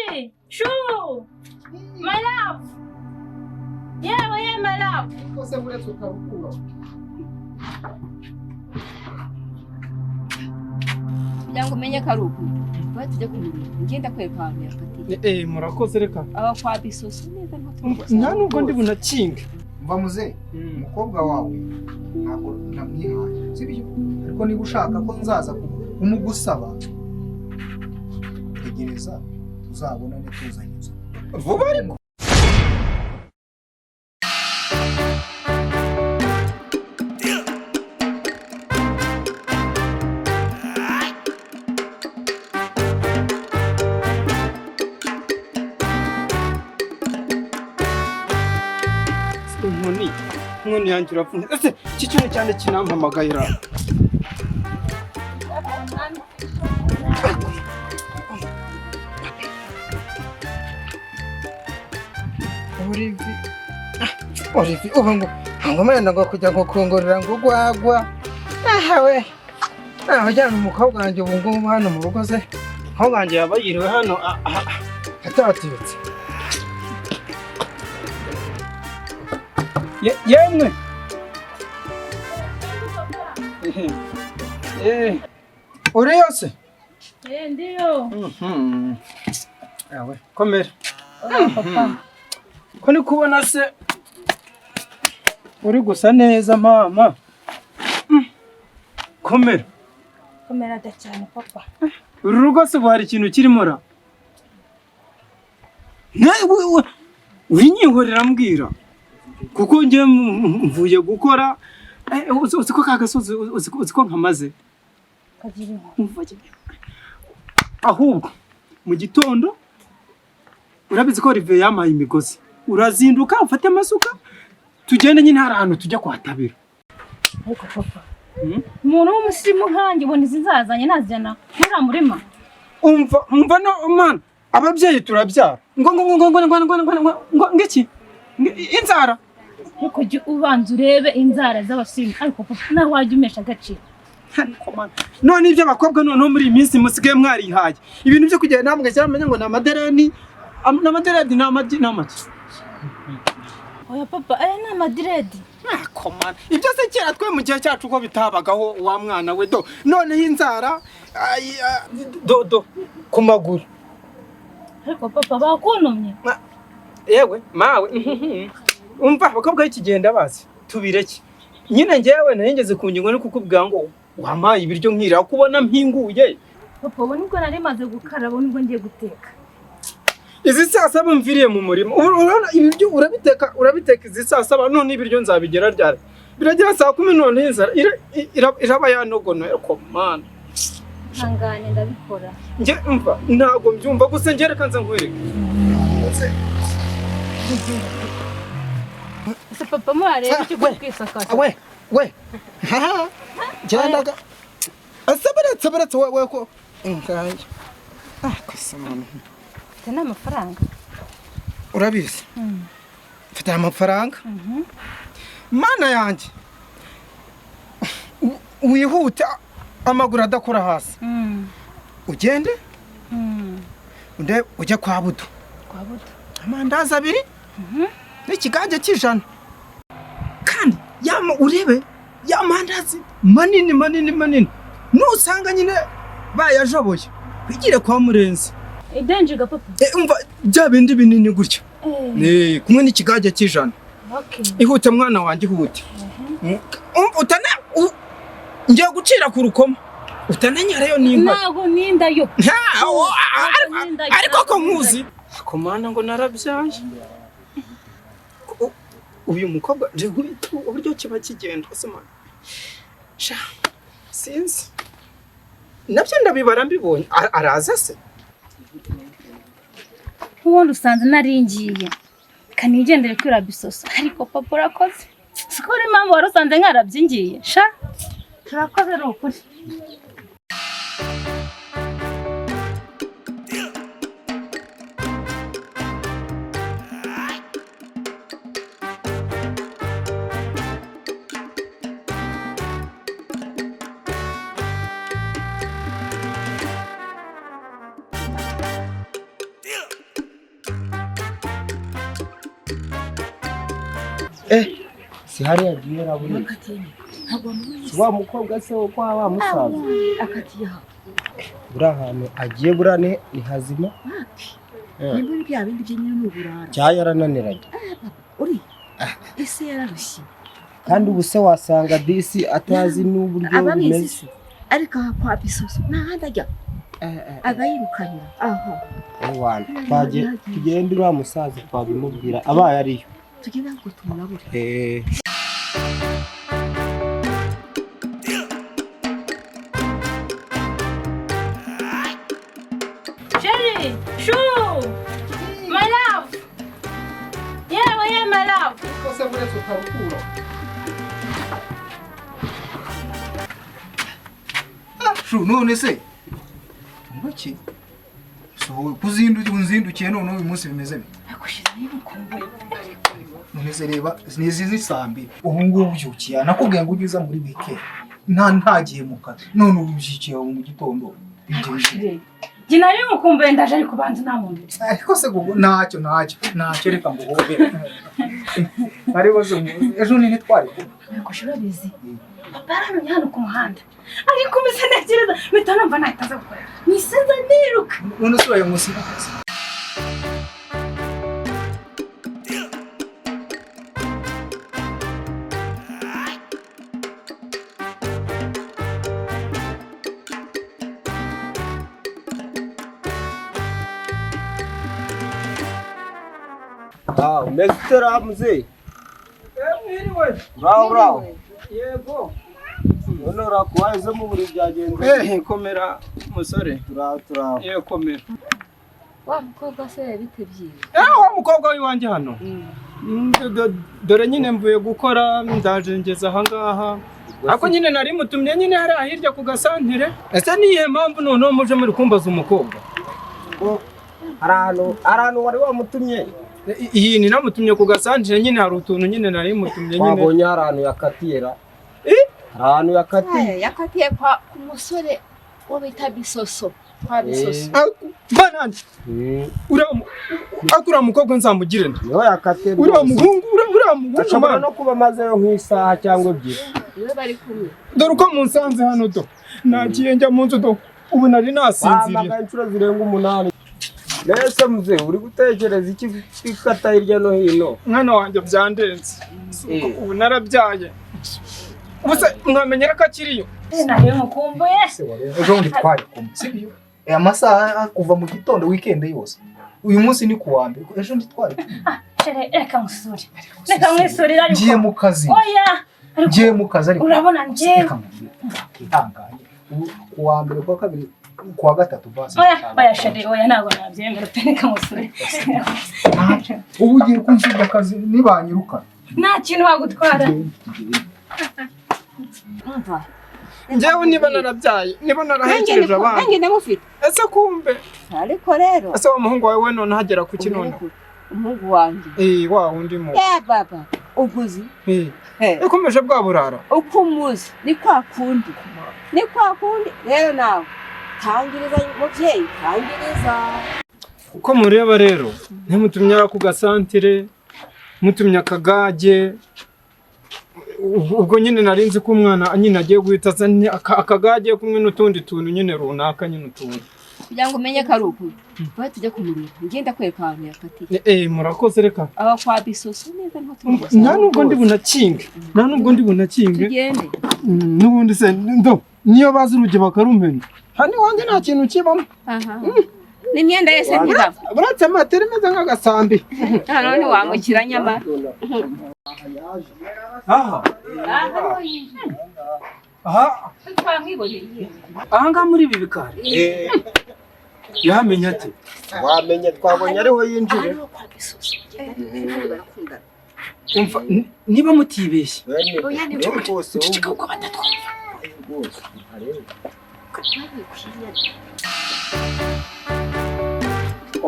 Sheri, shu, my love. Yewe ye my love. Kose buretse ukabukura. Kugira ngo umenye ko ari ukuri. Tuba tujya kumenya. Ngenda kwereka ahantu yafatiye. Murakoze reka. Aba kwa bisoso neza nta nubwo ndi bunakinga. Mva muze, umukobwa wawe ntabwo namwihaye, sibyo? Ariko niba ushaka ko nzaza kumugusaba, tegereza tuzabonane tuzanye inzu. Vuba ariko. Inkoni yanjye iravunika. Ese iki kintu cyane kinampamagayira. Olivi ubu ngo ngomana ngo kujya ngo kongorera ngo gwagwa. Ahawe. Naho jyana umukobwa wanjye ubu ngubu hano mu rugo se. Umukobwa wanjye yaba yiriwe hano atatetse. Yemwe. Uri yose? Ndiyo. Awe, komera. Papa. Ko ni kubona se uri gusa neza mama. Komera. Komera da cyane papa. Uru rugo se hari ikintu kirimo ra? Nawe urinyihorera mbwira. Kuko nje mvuye gukora uzi ko kagasozi uzi ko nkamaze. Ahubwo mu gitondo urabizi ko Olivier yamaye imigozi. Urazinduka ufate amasuka tugende nyine hari ahantu tujya kuhatabira. Ariko papa, umuntu w'umusirimu nkanjye ubona izi nzazanye nazijyana muri murima. Umva no man, ababyeyi turabyara. Ngo ngo ngo ngo ngo ngo ngo ngo ngo ngiki? Inzara. Ariko jya ubanza urebe inzara z'abasirimu ariko papa nawe wajya umesha agaciro. None ibyo abakobwa noneho muri iyi minsi musigaye mwarihaye. Ibintu byo kugenda namwe cyamenye ngo ni amadereni, n'amaderedi ni amagi n'amaki. Oya papa, aya ni amadiredi. Komana. Ibyo se kera twe mu gihe cyacu ko bitabagaho wa mwana we do. Noneho inzara do do ku maguru. Ariko papa bakuntumye. Yewe mawe. Umva abakobwa y'ikigenda bazi tubireke. Nyine njyewe nahengeze ku ngingo no kukubwira ngo wampaye ibiryo nkira kubona mpinguye. Papa ubu nibwo nari maze gukaraba nibwo ngiye guteka. Izi saa saba mviriye mu murima. Urabona ibiryo urabiteka izi saa saba none ibiryo nzabigera ryari? Biragera saa 10 none inzara iraba yanogonoye ko mana. Hangane ndabikora. Nje umva ntago mbyumva gusa nje reka nza nkwereke. Ese papa mwareba icyo kwisakasa. We. Ha. Gendaga. Asabaretse we ko ingaye. Kosamana. Mfite n'amafaranga. Urabizi? Mfite amafaranga. Mana yanjye. Wihute amaguru adakora hasi. Ugende? Unde ujye kwa Budu. Kwa Budu. Amandazi abiri? N'ikigage cy'ijana. Kandi yama urebe ya mandazi manini manini manini. Nusanga nyine bayajoboye. Wigire kwa Murenzi. Idenjiga papa. Umva bya bindi binini gutya. Kumwe n'ikigage cy'ijana. Okay. Ihute mwana wanjye ihute. Utana ngiye gucira ku rukoma. Utananyarayo n'inka. Ntago nindayo. Ariko ko nkuzi. Komana ngo narabyaye. Uyu mukobwa nje uburyo kiba kigenda se mana. Sha sinzi. Nabyo ndabibara mbibonye araza se. Ubundi usanze naringiye. Kanigendere kwira bisoso ariko papa urakoze. Siko uri impamvu wari usanze nkarabyingiye. Sha turakoze ni ukuri. Si hariya agiye arabura. Ntabwo wamubonye. Si wa mukobwa se wo kwa wa musaza? Akatiye aha. Buriya ahantu agiye buriya ni hazima. Wapi? Ni muri bya bindi by'inyuma ni uburara. Cyangwa yarananiranye. Uri ese yararushye. Kandi ubu se wasanga disi atazi n'uburyo ababizi bumeze. Se ariko aha kwa Bisoso nta handi ajya, abayirukanira aha. Ewana, tugende uriya musaza twabimubwira abaye ariyo. Tugende ngo tumurabure. Eh. Chérie, chou, my love. Yewe ye my love. Kose buretse utarukura. Shu, none se ngwiki so kuzindukiye unzindukiye none uyu munsi bimeze bite? Nakushize nibukumbuye. None se reba nizi saa 2 ubu ngubu ubyukiye, nakubwiye ngo ujye uza muri weekend ntagiye mu kazi, none ubu ubyukiye ubu mu gitondo Chérie, njye nari mukumbuye ndaje ariko banza nta muntu. Ariko se gugu ntacyo ntacyo ntacyo, reka nguhobere. Ariko se ejo nini twari kumwe. Ariko shira urabizi. Papa yarantumye hano ku muhanda. Ariko mpise ntekereza mpita numva nahita aza gukora. Nisenza niruka. None se uraye munsi y'akazi? Ah, umeze ute ra muzehe? Mwiriwe. Uraho uraho. Yego. None urakubaye mu buriri byagenze? Komera musore. Turaho turaho. Yego komera. Wa mukobwa se bite byiwe? Wa mukobwa w'iwanjye hano. Dore nyine mvuye gukora ndaje ngeze aha ngaha. Ariko nyine nari mutumye nyine hariya hirya ku gasantere. Ese niyihe mpamvu noneho muje muri kumbaza umukobwa? Hari ahantu wari wamutumye? Iyi ni namutumye ku gasantere nyine, hari utuntu nyine nari mutumye nyine. Wabonye hari ahantu yakatiye ra? Hari ahantu yakatiye. Yakatiye kwa ku musore wo bita Bisoso. Kwa Bisoso. Bananje. Uriya mukobwa nzamugire nde? Niho yakatiye. Uriya muhungu, uriya muhungu ashobora no kuba amazeyo nk'isaha cyangwa ebyiri. Niwe bari kumwe. Dore uko munsanze hano do. Nagiye njya mu nzu do. Ubu nari nasinziriye. Wahamagaye inshuro zirenga 8. Mbese muzehe uri gutekereza iki ikata hirya no hino? Mwana wanjye byandenze. Ubu narabyaye. Ubu se mwamenyera ko akiriyo? Nari mukumbuye. Ejo bundi twari kumwe sibyo? Aya masaha kuva mu gitondo weekend yose, uyu munsi ni kuwa mbere, ejo ndi twari kumwe. Chérie, reka nkusure. Reka nkwisurire ariko. Ngiye mu kazi. Oya. Ngiye mu kazi ariko. Urabona njyewe. Reka nkubwire, ihangane. Ubu kuwa mbere, kuwa kabiri, kuwa gatatu basi. Oya, oya chérie, oya ntabwo nabyemera pe, reka nkusure. Ubu ugiye kunsiga akazi nibanyirukana. Nta kintu wagutwara. Umva. Njyewe niba narabyaye, niba narahekereje abana. Nanjye ndamufite. Ese kumbe? Ariko rero. Ese wa muhungu wawe we none hagera ku kinone? Umuhungu wanjye. Wa wundi mu. Baba, uguzi. Ikomeje bwa burara. Uko umuzi ni kwa kundi. Ni kwa kundi rero nawe. Tangiriza muvyeyi, tangiriza. Uko mureba rero, ntimutumye ku gasantire, mutumye akagage. Ubwo nyine nari nzi ko umwana nyine agiye guhita aza akagage kumwe n'utundi tuntu nyine runaka nyine utuntu. Kugira ngo umenye ko ari ukuri. Wowe tujye kumureba. Njye ndakwereka ahantu yakatiye. Murakoze reka. Aba kwa Bisoso neza nko tumugasanga. Nta nubwo ndi bunakinge. Nta nubwo ndi bunakinge. Tugende. N'ubundi se ndo niyo bazi urugi bakarumena. Hano iwanjye nta kintu kibamo. Aha. N'imyenda yese ntibava. Buretse matera imeze nk'agasambi. Hano ntiwamukira nyamara. Aha. Aha. Twamwiboneye. Aha ngaha muri ibi bikari. Yamenye ate? Wamenye twabonye ariho yinjire. Umva niba mutibeshye. Ceceka kuko batatwumva.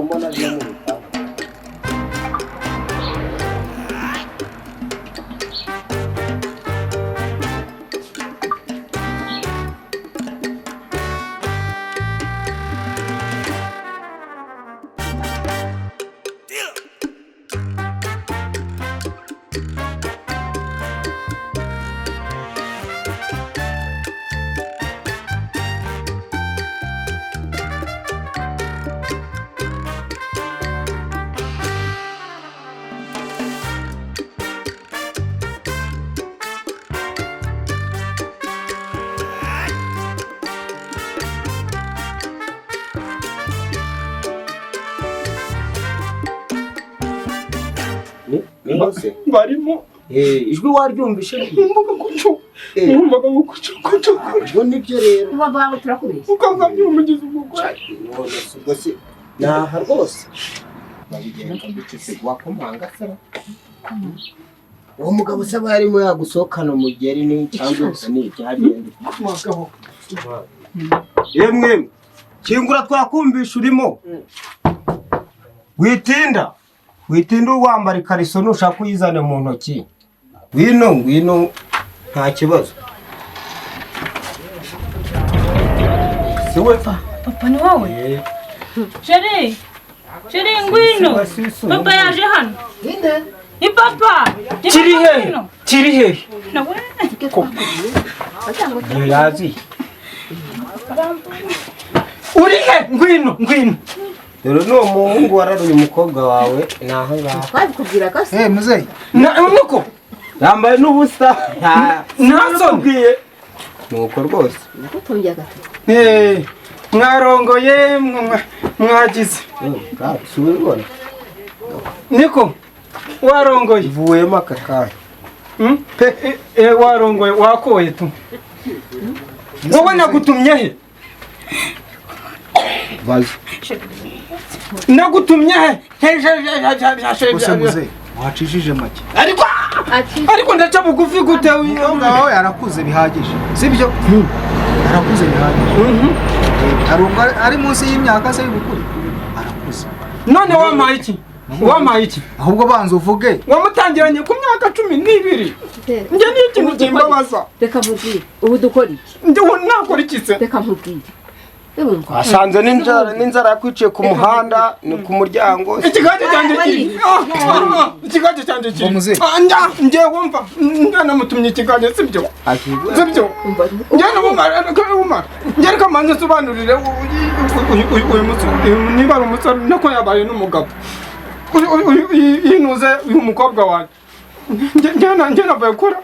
Mbona aje mu bitaro. Ni se Barimo. Ijwi waryumvishe? Numvaga kuco. Numvaga ngo kuco kuco. Ubwo nibyo rero. Uba turakubeshya. Ukazamye umugizi umugore. None se ubwo se naha rwose babigenza gute se? Wakomanga se, uwo mugabo se aba yarimo yagusohokana umugeri ni cyangwa ni icyagenda? Abagabo. Yemwe, kingura twakumvisha urimo. Witinda, witinda, wambara ikariso nushaka uyizane mu ntoki. Ngwino, ngwino, nta kibazo. Si we? Papa, ni wowe? Chéri, chéri, ngwino, papa yaje hano. Ni papa. Ni Kiri papa, hehe? Ngwino. Kiri hehe? Nawe. Yazi. Uri he? Ngwino, ngwino. Dore ni umuhungu wararuye umukobwa wawe, ni aha ngaha. Twabikubwiraga se? Eh, muzeyi. Na nuko Yambaye n'ubusa. Nta soni. Nuko rwose. Nagutungiye agatoki. Mwarongoye, mwagize. Si ubibona? Niko warongoye. Ivuyemo aka kanya. Hmm? Warongoye, wakoye tu. Wowe nagutumye he? Baza. Nagutumye he? Gusa muzeyi, wacishije make. Ariko ariko ndaca bugufi gute? Umukobwa wawe arakuze bihagije, sibyo? Arakuze bihagije. Hari ubwo ari munsi y'imyaka se y'ubukure, arakuze. None wampaye iki? Wampaye iki? Ahubwo banza uvuge. Wamutangiranye ku myaka 12. Njye ni ikintu kimbabaza. Reka nkubwire, ubu dukora iki? Njye ubu nakora iki se? Reka nkubwire. Urumva? Asanze n'inzara, n'inzara yakwiciye ku muhanda, ni ku muryango. Ikigage cyanjye kiri. Ikigage cyanjye kiri. Ngo muzehe. Njye wumva namutumye ikigage, sibyo? Akigwe. Sibyo? Umva. Njye n'ubumara, ubumara. Njye reka mbanze nsobanurire uyu musore, niba ari umusore nako yabaye n'umugabo. Yinuze uyu mukobwa wanjye. Njye navuye gukora.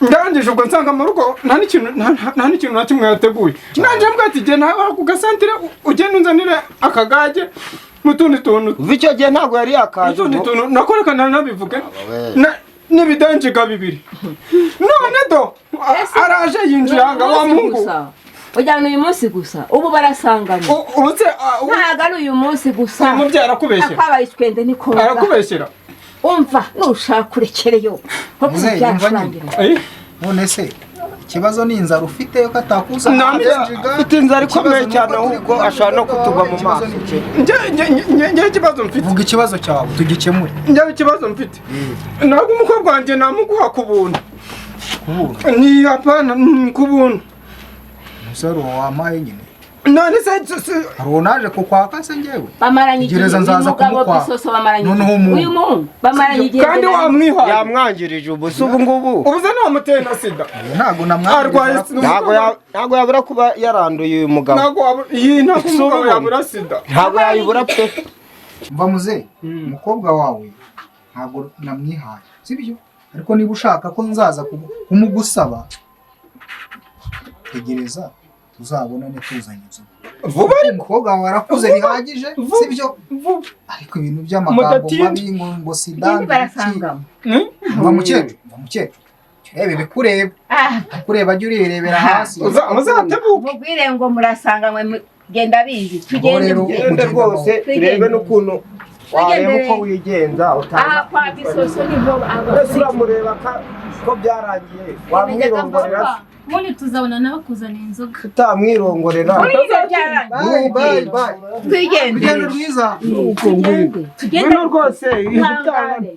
Ndangije ubwo nsanga mu rugo nta n'ikintu na kimwe yateguye. Nanjye mbwa ati genda ku gasantire ugende unzanire akagage n'utundi tuntu. Kuva icyo gihe ntabwo yari yakaje. N'utundi tuntu nakorekana nabivuge n'ibidanjiga bibiri. None do araje yinjira nga wa muhungu. Ujyana uyu munsi gusa, ubu barasangana. Ubu se Ntabwo ari uyu munsi gusa. Umubyeyi arakubeshyera. Akabaye icwende nikoga. Arakubeshyera. Umva, nushaka urekereyo. Muzehe, yumva nyine. None se ikibazo ni inzara ufite ko atakuza? Afite inzara ikomeye cyane, ahubwo ashobora no kutugwa mu maso. Njye ikibazo mfite. Vuga ikibazo cyawe tugikemure. Njye ikibazo mfite. Ntabwo umukobwa wanjye namuguha ku buntu. Ku buntu? Ni hapana, ku buntu. Umusore wampaye nyine. None se Hari uwo naje kukwaka se njyewe? Bamaranye igihe. Gereza nzaza Uyu mugabo kumukwaka. Bisoso bamaranye Noneho igihe. umuntu. Uyu muhungu bamaranye igihe. Kandi wamwihaye. Yamwangirije ubu se ubu ngubu. Ubu se ntamuteye na sida. Ntabwo namwangirije. Arwaye sida. Ntabwo yabura kuba yaranduye uyu mugabo. Ntabwo iyi ntabwo Si umugabo ubibona? yabura sida. Ntabwo yayibura pe. Mva muzehe, umukobwa wawe ntabwo namwihaye, sibyo? Ariko niba ushaka ko nzaza kumugusaba, tegereza tuzabonane tuzanye inzoga. Vuba ariko. Umukobwa wawe arakuze bihagije, sibyo? Vuba. Ariko ibintu by'amagambo Mudatinda. mabi ngo sida Ngende barasangamo. Mva mukecuru, mva mukecuru. Urebe ibikureba. Kureba jya urirebera hasi. Uzatebuke. Mubwire ngo murasanganywe, genda bizi. Tugende. rero, Tugende rwose turebe n'ukuntu wareba uko wigenza utaza. Aha kwa Bisoso niho aba. Ese uramureba ko byarangiye wamwirongorera? Ubundi tuzabona nabakuzaniye inzoga. Utamwirongorera. Bye bye bye. Twigendere. Urugendo rwiza. Nuko ngwino. Tugende. Ngwino rwose. Ihangane.